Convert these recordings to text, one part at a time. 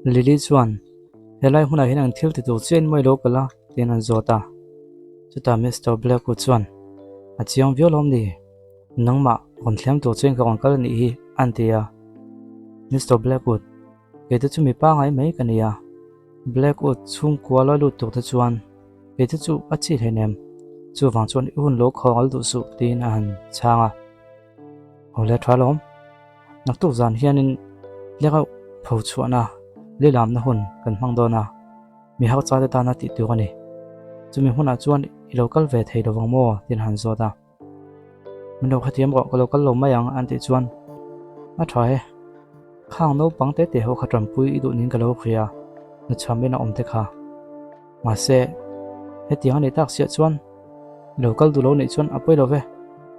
Lily chuan, Helai hmunah hian ang thil ti tur chiah in mawi lo kal a? tiin an zawt a. Chutah Mister Blackwood chuan, A chiang viau lawm ni? Nangmah rawn thlem tur chiah in ka rawn kal a nih hi, an ti a. Mister Blackwood, Kei te chu mi pangai mai ka ni a. Blackwood chhungkua lawi lut tur te chuan kei te chu a chi hlei nem. Chuvang chuan i hun lo khawngal duh suh tiin a han chhang a. Awle tha lawm. Naktuk zan hianin lereuh pho chhuahna lilamna hun kan hmang dawn a, mi hausa te tana tih tur a ni. Chumi hmunah chuan i lo kal ve thei lovang maw? tiin a han zawt a. Min lo khathiam rawh, ka lo kal lo mai ang an tih chuan a tha e. Khang naupang te te ho kha tanpui i duh niin ka lo hria, nuchham in a awm te kha. Mahse, hetiang a nih tak siah chuan i lo kal duh lo nih chuan a pawi lo ve,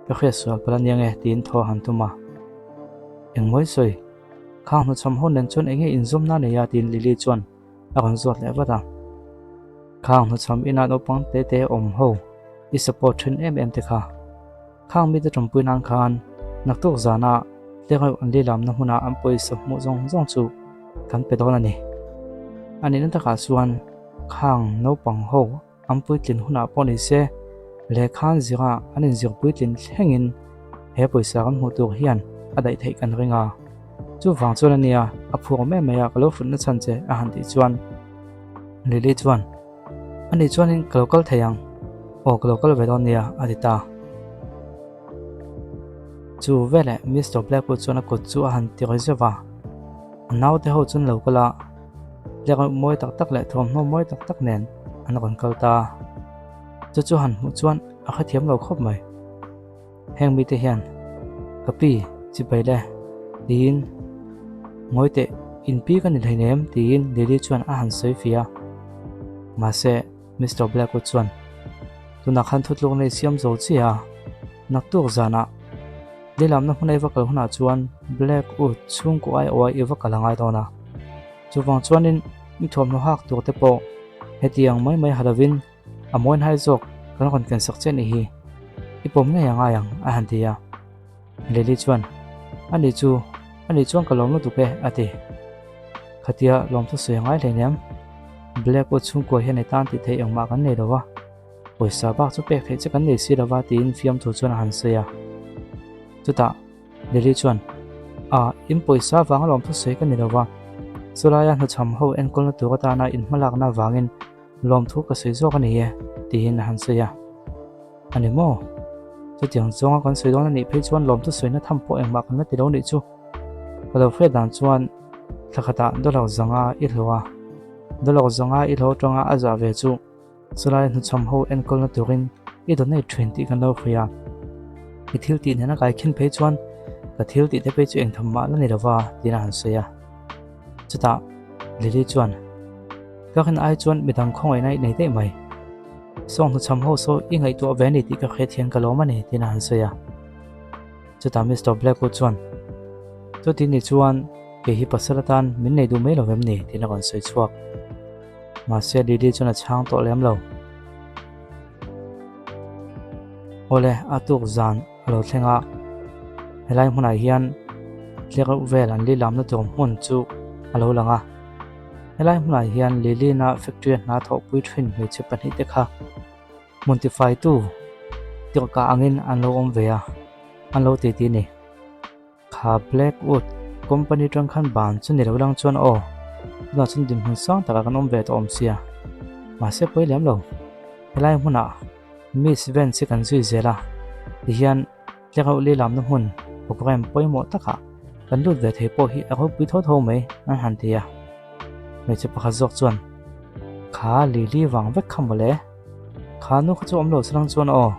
ka hriat sual palh a nia nge tiin thaw a han tum a. Engmawi sawi, khang hnuchham ho nen chuan enge inzawmna a nei a tiin Lily chuan a rawn zawt leh vat a. Khang hnuchham ina naupang te te awm ho i support thin em em te kha. Khang mite tawmpui nan khan naktuk zana tlereuh an lilamna hmuna an pawisa hmuh zawng zawng chu kan pe dawn a ni. A nihna takah chuan khang naupang ho an puitlin hunah pawh ni se lehkha an zira an inzir puitlin thlengin he pawisa kan hmuh tur hian a daih theih kan ring a. Chuvang chuan a nia, a phuar mai mai a ka lo hrutna chhan che a han tih chuan Lily chuan Ani chuanin ka lo kal thei ang, aw ka lo kal ve dawn nia a ti ta. Chu veleh Mister Blackwood chuan a kut chu a han ti rawi zeuh va, a naute ho chuan lo kal a, tlereuh mawi tak tak leh thawmhnaw mawi tak tak nen an rawn kal ta. Chu chu han hmuh chuan a hrethiam lo khawp mai. Heng mite hian, Ka pi, chibai le, tiin Ngawi teh, in pi ka ni hleinem, tiin Lily chuan a han sawi fih a. Mahse, Mister Blackwood chuan, Tunah khan thutluk nei siam zo chiah a, naktuk zanah lilamna hmun a i va kal hunah chuan Blackwood chhungkaw aiawh a i va kal a ngai dawn a. Chuvang chuanin i thuamhnaw hak tur te pawh hetiang mai mai ha lovin A mawi hnai zawk kan rawn ken sak che nih hi, i pawm ngei a ngai ang a han ti a. Lily chuan, Ani chu, ani chuan ka lawm lutuk e a ti. Khatia lawmthu sawi a ngai hleinem, Blackwood chhungkua hian i tan tih theih engmah kan nei lo va, pawisa bak chu pek theih che kan nei si lo va tiin fiamthu chuan a han sawi a. Chutah Lily chuan, A, in pawisa vanga lawmthu sawi ka ni lo va, chulaia hnuchham ho enkawlna tur atana in hmalakna vangin Lawmthu ka sawi zawk a ni e, tiin a han sawi a. A ni maw? Chutiang zawnga kan sawi dawn a nih phei chuan lawmthu sawina tham pawh engmah kan la ti lo nih chu. Ka lo hriat dan chuan thla khatah dollar zanga i hlawh a, dollar zanga i hlawh atanga a zah ve chu chulai hnuchham ho enkawlna turin i donate thin tih kan lo hria. I thil tih nena kai khin phei chuan ka thil tih te phei chu engtham mah la ni lova, tiin a han sawi a. Chutah Lily chuan, Ka rin ai chuan midang khawngaihna i nei daih mai. Sawng hnuchham ho saw i ngaihtuah ve a ni tih ka hriat hian ka lawm a ni, tiin a han sawi a. Chutah Mister Blackwood chuan, Chuti ni chuan kei hi pasal atan min nei duh mai lo vem ni? tiin a rawn sawi chhuak. Mahse Lily chuan a chhang tawh lem lo. Awle, a tuk zan a lo thleng a, helai hmunah hian tlereuh vel an lilamna tur hmun chu a lo lang a. Helai hmunah hian Lilina factory a hna thawhpui thin hmeichhe pahnihte kha hmun tifaitu tirhkah angin an lo awm ve a, an lo titi a ni. Kha Blackwood company tang khan ban chu ni lo lang chuan aw, tunah chuan dinhmun sang takah kan awm ve tawh awm sia, mahse pawi lem lo. Helai hmunah Miss Vance hi kan zui zel a, tihian tlereuh lilamna hmun programme pawimawh takah kan lut ve thei pawh hi a ropui tho tho mai an han ti a. Hmeichhe pakhat zawk chuan, Kha Lily vang vek kha mawle, kha nu kha chu awm lo salang chuan aw,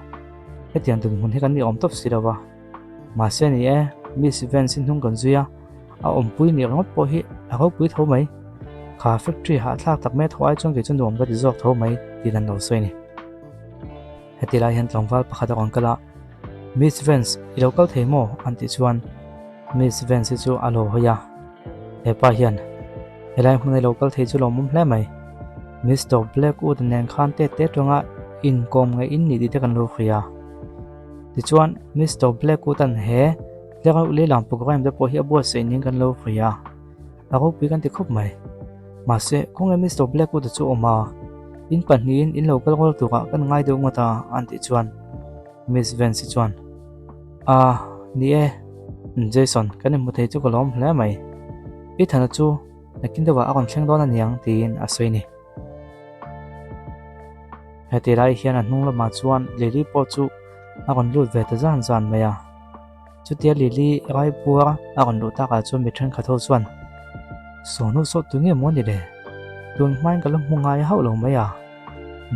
hetiang dinhmun hi kan ni awm tawp si lo va. Mahse ni e, Miss Vance hi hnung kan zui a, a awmpui nih ringawt pawh hi a ropui tho mai. Kha factory hahthlak tak mai a thaw ai chuan kei chu nuam ka ti zawk tho mai tiin an lo sawi a ni. Heti lai hian tlangval pakhat a rawn kal a, Miss Vance, i lo kal thei maw? an tih chuan Miss Vance hi chu a lo hawi a, hepa hian helai hmun a i lo kal thei chu lawmawm hle mai. Mister Blackwood nen khan tet te tawng a inkawm ngaih in nih tih te kan lo hria. Tichuan, Mister Blackwood-a'n he tlereuh lehlam programme te pawh hi a buatsaih ning kan lo hria. A ropui kan ti khawp mai. Mahse, khawnge Mister Blackwood-a chu awm a? In pahnihin in lo kal rual turah kan ngai deuh ngawt a, an tih chuan Miss Vance-i chuan, A, ni e, Jason, kan inhmu thei chu ka lawm hle mai. Ethan-a chu nakin deuhah a rawn thleng dawn a niang, tiin a sawi a ni. Heti lai hian a hnung lamah chuan Lily pawh chu a rawn lut ve ta zan zan mai a. Chutia Lily Raipur a rawn luh takah chuan mi thenkhat ho chuan, Sawhnu sawh tu nge maw ni le? Tun hmain ka la hmu ngai hauh lo mai a.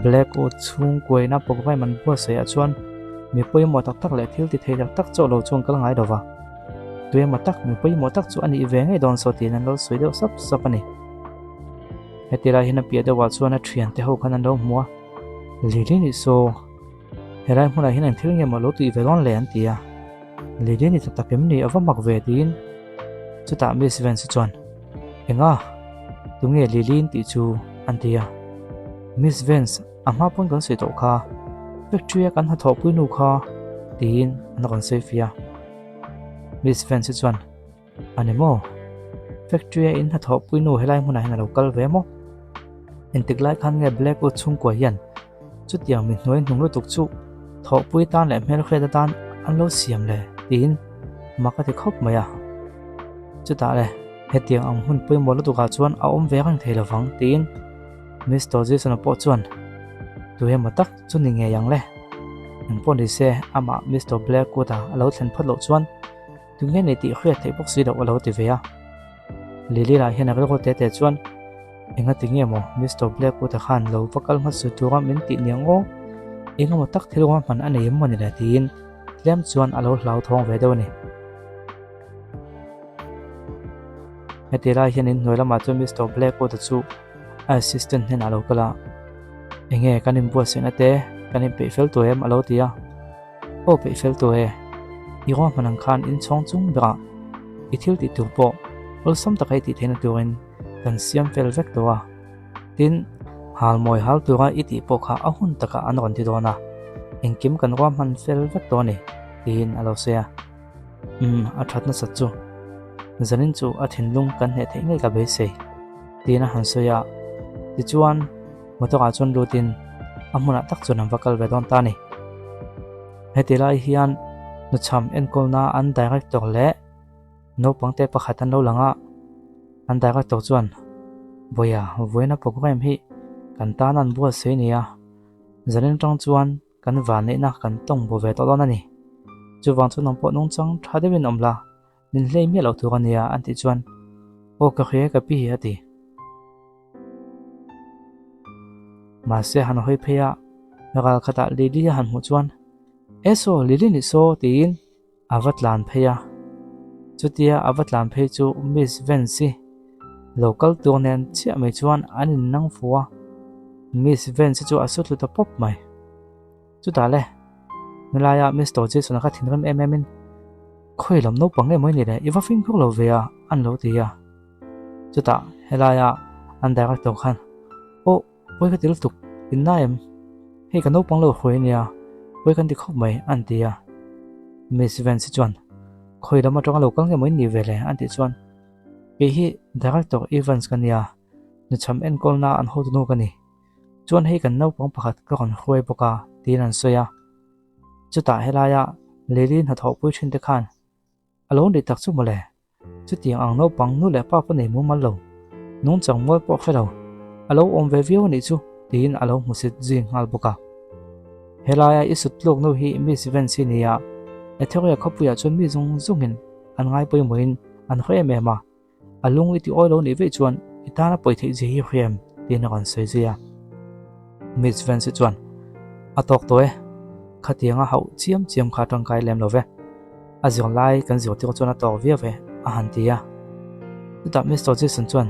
Blackwood chhungkuaina programme an buatsaihah chuan mi pawimawh tak tak leh thil ti thei tak tak chauh lo chuan kal ngai lo va. Tuemaw tak, mi pawimawh tak chu a nih ve ngei dawn saw tiin an lo sawi deuh sap sap a ni. Heti lai hian a piah deuhah chuan a thiante ho khan an lo hmu a, Lily nih saw. Helai hmunah hian eng thil nge maw lo tih ve dawn le an ti a, Lily ni tak tak em ni a va mak ve tiin chutah Miss Vance chuan Enga? Tunge Lily in tih chu? an ti a, Miss Vance a hma pawn kan sawi tawh kha, factory a kan hnathawhpui nu kha tiin an rawn sawi fia. Miss Vance chuan A ni maw? Factory a in hnathawhpui nu helai hmunah hian a lo kal ve maw? Engtik lai khan nge Blackwood chhungkua hian chutiang mi hnuai hnung lutuk chu thawhpui tan leh hmelhriat atan an lo siam le tiin mak a ti khawp mai a. Chutah le, hetiang ang hmun pawimawh lutukah chuan a awm ve reng thei lovang tiin Mister Jason-a pawh chuan tu emaw tak chu ni ngei ang le. Engpawh ni se amah Mister Blackwood-a a lo thlen phawt loh chuan Tunge nei tih hriat theih bawk si loh a lo ti ve a. Lily lah hian a rilru te te chuan, Enga ti nge maw Mister Blackwood-a khan lo va kal hmasa tura min tih niang aw? Engemaw tak thil ruahman a nei em maw ni le tiin tlem chuan a lo hlauthawng ve deuh a ni. Heti lai hian inhnuai lamah chuan Mister Blackwood-a chu a assistant hnenah a lo kal a, Enge kan inbuatsaihna te kan inpeih fel tawh em? a lo ti a. Aw peih fel tawh e, i ruahman ang khan inchhawng chung berah i thil tih tur pawh awlsam taka i tih theihna turin kan siam fel vek tawh a. Tin, hal mawi hal tura i tih pawh kha a hun takah an rawn ti dawn a, engkim kan ruahman fel vek tawh a ni, tiin a lo sawi a. Umm, a that nasat chu. Zanin chu a thinlung kan hneh theih ngei ka beisei, tiin a han sawi a. Tichuan, motor ah chuan lutin a hmunah tak chuan an va kal ve dawn ta a ni. Heti lai hian nuchham enkawlna an director leh naupangte pakhat an lo lang a, an director chuan, Vawiha vawiina programme hi kan tan an buatsaih a ni a, zanin atang chuan kan vanneihna kan tawng bu ve tawh dawn a ni. Chuvang chu nang pawh nungchang tha deuhin awm la, min hlei miah loh tur a nia an tih chuan, Aw ka hria ka pi a ti. Mahse han hawi phei a, ral khatah Lily a han hmuh chuan, E saw, Lily nih saw tiin a va tlan phei a. Chutia a va tlan phei chu Miss Vance-i lo kal tur nen chiah mai chuan an innang fu a, Miss Vance-i chu a su thlu ta pawp mai. Chutah le, helaia Mister Jason-a kha thinrim em em in, Khawi lam naupang nge maw i nih le, i va fimkhur lo ve a, an lo ti a. Chutah helaia an director khan, Aw, pawi ka ti lutuk, in na em? Hei ka naupang lo hruai ania, pawi kan ti khawp mai, an ti a. Miss Vance chuan, Khawi lam atanga lo kal nge maw in nih ve le? an tih chuan, Kei hi Director Evans ka nia, nuchham enkawlna an hotunu ka ni. Chuan hei kan naupang pakhat ka rawn hruai bawk a, tiin an sawi a. Chutah helaia Lily hnathawhpui thin te khan, A lo nih tak chu mawle, chutiang ang naupang nu leh pa pawh nei mumal lo, nungchang mual pawh hre lo, a lo awm ve viau a nih chu, tiin a lo hmusit zui nghal bawk a. Helaia i sut tluk nu hi Miss Vance hi nia, Etheria khawpuiah chuan mi zawng zawngin an ngai pawimawhin an hre em em a. A lung i ti awi lo nih veih chuan i tana pawi theih zia hi hria em? tiin a rawn sawi zui a. Miss Vance chuan, A tawk tawh e, khatianga hauh chiam chiam kha tangkai lem lo ve. A zir lai kan zirtir chuan a tawk viau ve, a han ti a. Chutah Mister Jason chuan,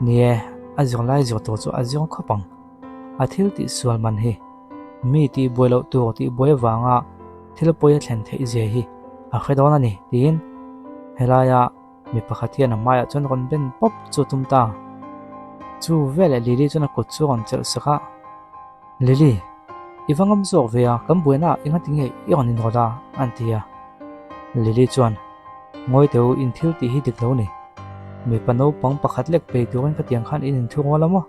Ni e, a zir lai zir tur chu a zir khawp ang. A thil tih sual man hi mi tih buai loh tur tih buai avanga thil pawi a thlen theih zia hi a hre dawn a ni, tiin helaia Mi pakhat hian a hmaiah chuan rawn ben pawp chu a tum ta. Chu veleh Lily chuan a kut chu a rawn chelh sak a, Lily, i va ngam zawk ve a, kan buaina ah engati nge i rawn inrawlh a? an ti a. Lily chuan, Ngawi teh u, in thil tih hi dik lo ni. Mipa naupang pakhat lek bei turin khatiang khan in inthu rual a maw?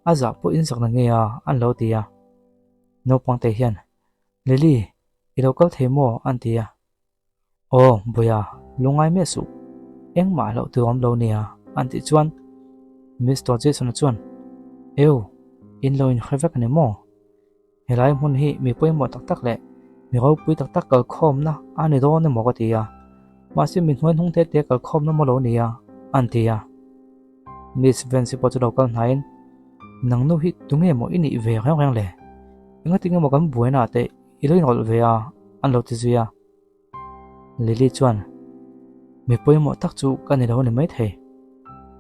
A zah pawh in zakna nge a? an lo ti a. Naupang te hian, Lily, i lo kal thei maw? an ti a. Aw, Buia, lungngai miah suh. Engmah hlauh tur awm lo nia, an tih chuan Mister Jason-a chuan, Eu, in lo inhre vek a ni maw? Helai hmun hi mi pawimawh tak tak leh mi ropui tak tak kalkhawmna a ni dawn emaw ka ti a, mahse mi hnuai hnung te te kalkhawmna maw lo ni a, an ti a. Miss Vance pawh chu lo kal hnaiin, Nang nu hi tunge maw i nih ve reng reng le? Engati nge maw kan buaina te i lo inrawlh ve a? an lo ti zui a. Lily chuan, Mi pawimawh tak chu ka ni lo ni maithei.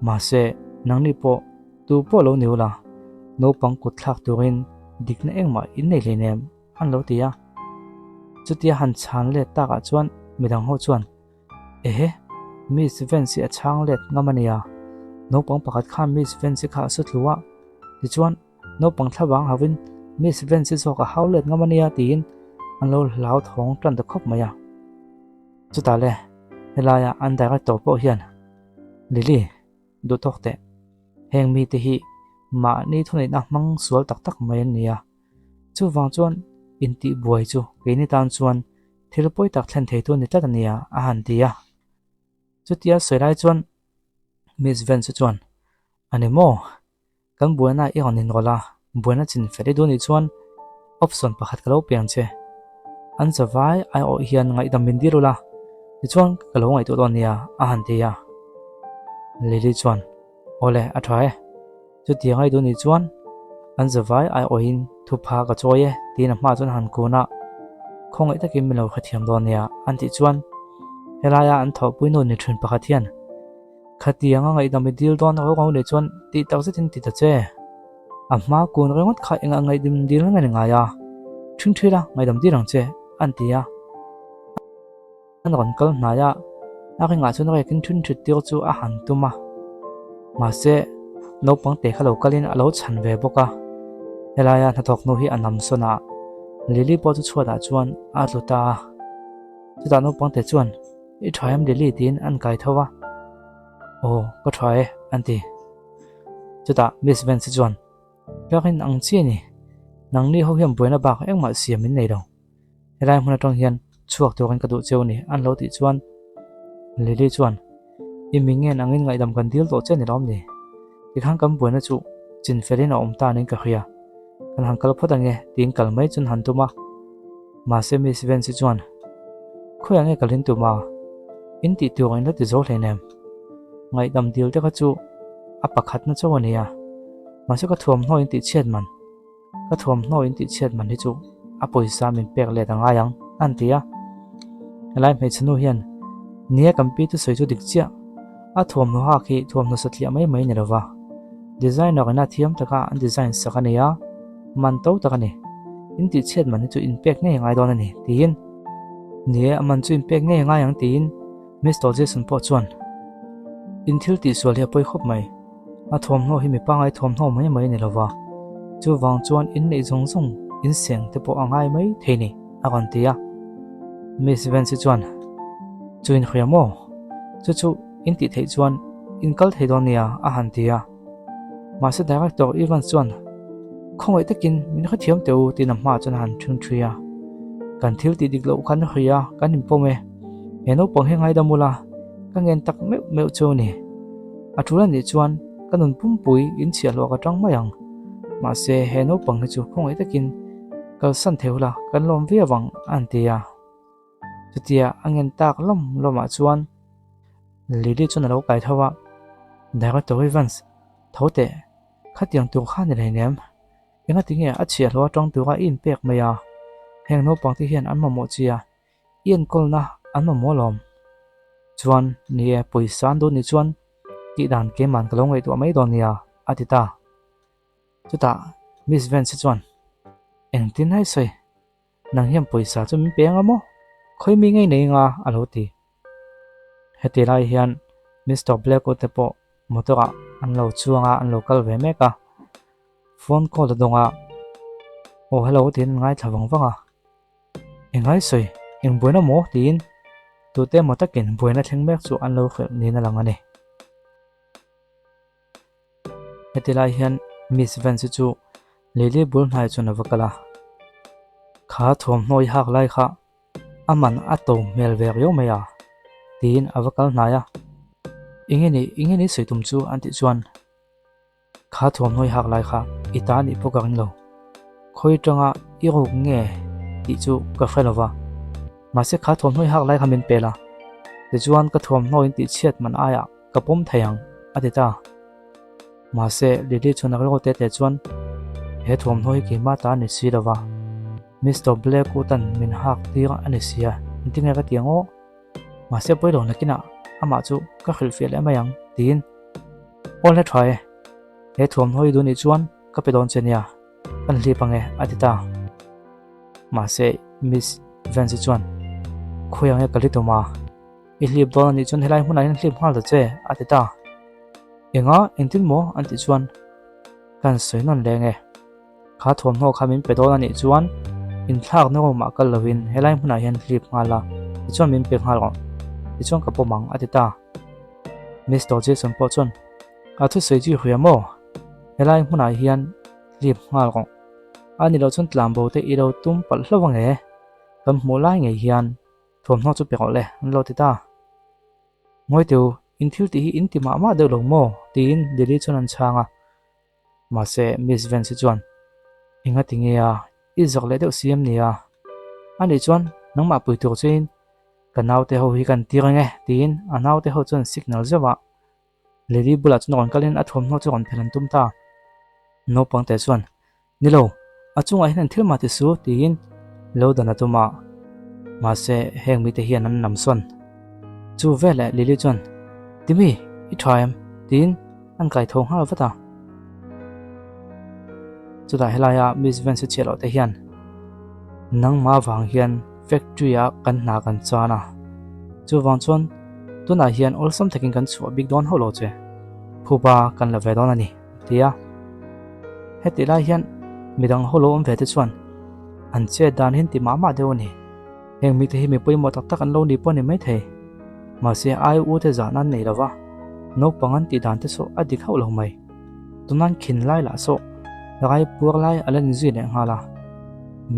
Mahse, nangni pawh tu pawh lo ni ula, naupang kut thlak turin dikna engmah in nei hleinem, an lo ti a. Chutia han chhan let takah chuan midang ho chuan, Ehe, Miss Vance hi a chhang let ngam a nia. Naupang pakhat khan Miss Vance kha a su thlu a, tichuan, Naupang thlavang hovin Miss Vance zawk a hau let ngam a nia tiin an lo hlau thawng tan ta khawp mai a. Chutah le, helaia an director pawh hian, Lily, duh tawk teh. Heng mite hi mahni thuneihna hmang sual tak tak mai an ni a. Chuvang chuan intih buai chu keini tan chuan thil pawi tak thlen theitu a ni tlat a nia, a han ti a. Chutia sawi lai chuan Miss Vance chuan, A ni maw? Kan buaina i rawn inrawlh a, buaina chin fel i duh nih chuan option pakhat ka lo piang che. An zavai aiawh hian ngaihdam min dil ula, tichuan ka lo ngaihtuah dawn nia, a han ti a. Lily chuan, Awle, a tha e. Chutiang i duh nih chuan an zavai aiawhin thupha ka chawi e, tiin a hmaah chuan a han kun a. Khawngaih takin min lo hrethiam dawn nia, an tih chuan helaia an thawhpui nu ni thin pakhat hian, Khatiang a ngaihdam i dil dawn rau rau leh chuan tih tak zetin ti ta che. A hma kun ringawt kha engah ngaihdam dil nge ni ngai a? Ṭhing ṭhil a, ngaihdam dil ang che, an ti a. An rawn kal hnai a, a ringah chuan rekin ṭhin ṭhit tir chu a han tum a. Mahse, naupang te kha lo kalin a lo chhan ve bawk a. Helaia hnathawk nu hi a nam sawn a, Lily pawh chu chhuatah chuan a tlu ta a. Chutah naupang te chuan, I tha em Lily tiin an kai tho a, Aw ka tha e an ti. Chutah Miss Vance chuan, Ka rin ang chiah ni, nangni ho hian buaina bak engmah siam min nei lo. Helai hmun atang hian chhuak turin ka duh cheu ni an lo tih chuan Lily chuan, I mi ngen angin ngaihdam kan dil tawh che ni lawm ni? Tikhan kan buaina chu chin felin a awm ta niin ka hria. Kan han kal phawt ange tiin kal mai chuan han tum a. Mahse Miss Vance chuan, Khawiah nge ka lin tum a? In tih tur in la ti zo hleinem. Ngaihdam dil te kha chu a pakhatna chauh a nia. Mahse ka thuamhnaw in tih chhiat man, ka thuamhnaw in tih chhiat man hi chu a pawisa min pek let a ngai ang, an ti a. Helai hmeichhe nu hian, Nia kan pi thusawi chu dik chiah. A thuamhnaw hak hi thuamhnaw satliah mai mai ni lova, designer ina thiam taka an design sak a ni a, man to tak a ni. In tihchhiat man hi chu in pek ngei ngai dawn a ni, tiin. Ni e, a man chu in pek ngei ngai ang tiin Mister Jason pawh chuan, In thil tihsual hi a pawi khawp mai. A thuamhnaw hi mi pangai thuamhnaw mai mai a ni lova, chuvang chuan in neih zawng zawng in seng te pawh a ngai mai thei ni, a rawn ti a. Miss Vance chuan, Chu in hria maw? Chu chu in tih theih chuan in kal thei dawn nia, a han ti a. Mahse Director Evans chuan, Khawngaih takin min hrethiam teh u tiin a hmaah chuan a han ṭhing ṭhui a. Kan thil tih dik loh khan hria kan inpawm e. He naupang hi ngaidam ula, ka ngen tak meuh meuh chu a ni. A ṭul a nih chuan ka nun pumpui in chhiahhlawh ka ṭang mai ang. Mahse he naupang hi chu khawngaih takin kalsan thei ula kan lawm viau ang a han ti a. Chutia a ngen tak lawm lawmah chuan Lily chuan a lo kai tho a, Director Evans, tho teh, khatiang tur kha ni hleinem. Engati nge a chhiahhlawh aṭang tura i inpek mai a? Heng naupang te hian an mamawh chi a, i enkawlna an mamawh alawm. Chuan, ni e, pawisa an duh nih chuan tihdan keiman ka lo ngaihtuah mai dawn nia, a ti ta. Chutah Miss Vance chuan, Engtin hai sawi? Nang hian pawisa chu min pe anga maw? Khawi mi ngei nei anga? a lo ti. Heti lai hian Mister Blackwood te pawh motor ah an lo chuang a, an lo kal ve mek a. Phone call a dawng a, Aw hello tiin an ngaithla vang vang a. Engai sawi, eng buaina maw? tiin tute emaw takin buaina thleng mek chu an lo hrilh niin a lang a ni. Heti lai hian Miss Vance chu Lily bul hnai chuan a va kal a, Kha thuamhnaw i hak lai kha a man a to hmel ve riau mai a, tiin a va kal hnai a. Enge ni, enge ni sawi tum chu an tih chuan Kha thuamhnaw i hak lai kha i ta nih pawh ka ring lo. Khawi tanga i ruk nge tih chu ka hre lo va, mahse kha thuamhnaw i hak lai kha min pel a, tichuan ka thuamhnaw in tihchhiat man aiah ka pawm thei ang, a ti ta. Mahse Lily chuan a rilru tete chuan he thuamhnaw hi keimah ta a ni si lo va, Mister Blackwood-a'n min hak tir a ni si a, engtin nge ka ti ang aw? Mahse pawi lo nakinah amah chu ka hrilhfiah leh mai ang, tiin Aw hle tha e, he thuamhnaw i duh nih chuan ka pe dawn che nia, kan hlip ang e, a ti ta. Mahse Miss Vance chuan, Khawi ang e ka li tum a, i hlip dawn a nih chuan helai hmunah hian hlip nghal ta che, a ti ta. Enga, engtin maw? an tih chuan kan sawi nawn leng e. Kha thuamhnaw kha min pe dawn a nih chuan inthlakna room ah kal lovin helai hmunah hian hlip nghal a, tichuan min pe nghal rawh, tichuan ka pawm ang, a ti ta. Mister Jason pawh chuan, A thusawi chu i hria maw? Helai hmunah hian hlip nghal rawh. A ni loh chuan tlanbo te i lo tum palh hlauh ang e. Kan hmuh lai ngei hian thuamhnaw chu pe rawh le, an lo ti ta. Ngawi teu, in thil tih hi in ti mah mah deuh lo maw? tiin Lily chuan an chhang a. Mahse, Miss Vance chuan, Enga ti nge a, i zak leh deuh si em nia? Anih chuan nangmah pui tur chein Ka naute ho hi kan tir ang e, tiin a naute ho chuan signal zeuh a. Lily bulah chuan rawn kalin a thuamhnaw chu rawn phelh an tum ta. Naupang te chuan, Ni lo, a chungah hian an thil mah ti su, tiin lo dan a tum a. Mahse, heng mite hian an nam sawn. Chu veleh Lily chuan, Timmy, i tha em? tiin an kai tho nghal vat a. Chutah helaia Miss Vance chhiah loh te hian nangmah vang hian factory ah kan hna kan chan a, chuvang chuan tunah hian awlsam takin kan chhuah bik dawn hauh lo che, phuba kan la ve dawn a ni a ti a. Hetih lai hian midang ho lo awm ve te chuan an chet dan hi an ti mah mah deuh a ni. Heng mite hi mi pawimawh tak tak an lo ni pawh a ni maithei. Mahse ai u te zahna an nei lo va, naupang an tih dan te saw a dik hauh lo mai. Tunan khin lai lah saw rai puar lai a la ni zui leh nghal a.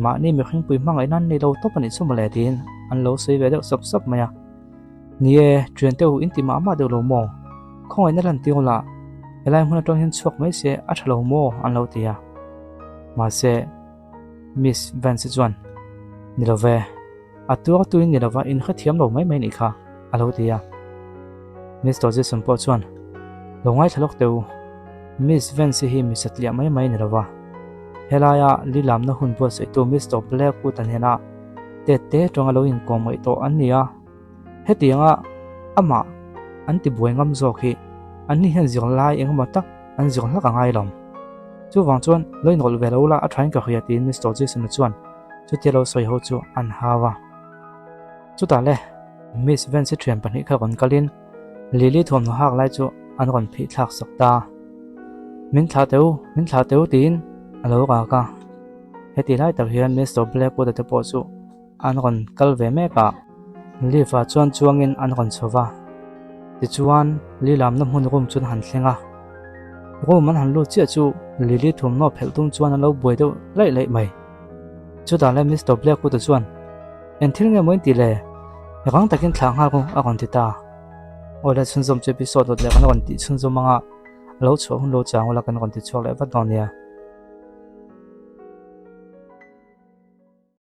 Mahni mihringpui hmangaihna an nei lo tawp a nih chu mawle tiin an lo sawi ve deuh sap sap mai a. Ni e, thian te u in ti mah mah deuh lo maw? Khawngaihna lan tir ula, helai hmun atang hian chhuak mai se a tha lo maw an lo ti a. Mahse. Miss Vance chuan, Ni lo ve, a tuar tuin ni lova in hrethiam lo mai mai nih kha, a lo ti a. Mister Jason pawh chuan, Lo ngaithla lawk teh u, Miss Vance hi mi satliah mai mai ni lova, helaia lilamna hun buatsaihtu Mister Blackwood-a hnena tet te tanga lo inkawm ngaih tawh an ni a. Hetianga amah an ti buai ngam zawk hi an ni hian zirlai engemaw tak an zir hlak a ngai lo. Chuvang chuan lo inrawlh ve lo la a thain ka hria tiin Mister Jason-a chuan chutia lo sawi ho chu an hau a. Chutah le Miss Vance-i thian pahnih kha rawn kalin Lily thuamhnaw hak lai chu an rawn phih thlak sak ta. Min thlah teh u, min thlah teh u tiin a lo rak a. Heti lai tak hian Mister Blackwood-a te pawh chu An rawn kal ve mek a, lift ah chuan chuangin an rawn chho va. Tichuan, lilamna hmun room chu an han thleng a. Room an han lut chiah chu Lily thawmhnaw phelh tum chuan an lo buai deuh laih laih mai. Chutah le Mister Blackwood-a chuan, Eng thil nge maw in ti le? Rang takin thlah nghal rawh a rawn ti ta. Aw le chhunzawm chu episode dawt leh kan rawn tih chhunzawm anga a lo chhuah hun lo chang ula kan rawn ti chhuak leh vat dawn nia.